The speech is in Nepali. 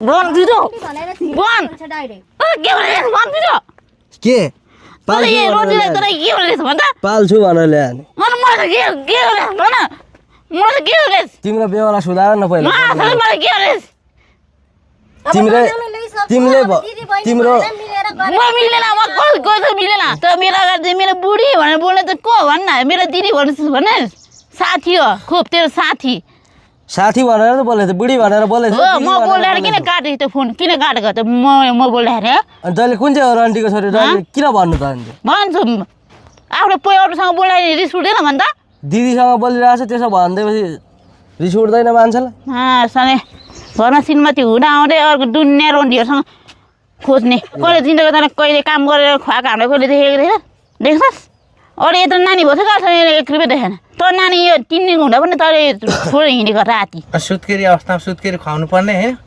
बन दिदो बन के भनेस् बन दिदो के तँले यही रोटीलाई तर के भनेस् भन त पाल्छु भनेर ल्याएँ नि अनि मलाई के भनेस् भन मलाई के भनेस् तिम्रो बेहोरा सुधार न पहिला मलाई के भनेस् तिमीले तिम्रो म मिल्दैन म कसै मिल्दैन त मेरो अगाडि मेरो बुढी भनेर बोल्ने त को भन्न मेरो दिदी भनेस् साथी हो खुब तेरो साथी साथी भनेर त बोलेको थियो बुढी भनेर बोलेको हो म बोल्दाखेरि किन काटेको त्यो फोन किन काटेको त म बोल्दाखेरि अनि तैँले कुन चाहिँ हो रन्टीको छोरी किन भन्नु त अनि भन्छु आफ्नो पोइहरूसँग बोल्दाखेरि रिस उठ्दैन भन् त दिदीसँग बोलिरहेको छ त्यसो भनिदिएपछि रिस उठ्दैन मान्छेलाई सने घरमा श्रीमती हुँदा आउँदै अर्को दुनियाँ रोन्डीहरूसँग खोज्ने कहिले जिन्दगी त कहिले काम गरेर खुवाएको हाम्रो कहिले देखेको थिएन देख्छस् अरू यत्रो नानी भएको छ 1 रुपियाँ देखेन तँ नानी यो 3 दिन हुँदा पनि तैँले छोडेर हिँडेको राति सुत्केरी अवस्थामा सुत्केरी खुवाउनु पर्ने होइन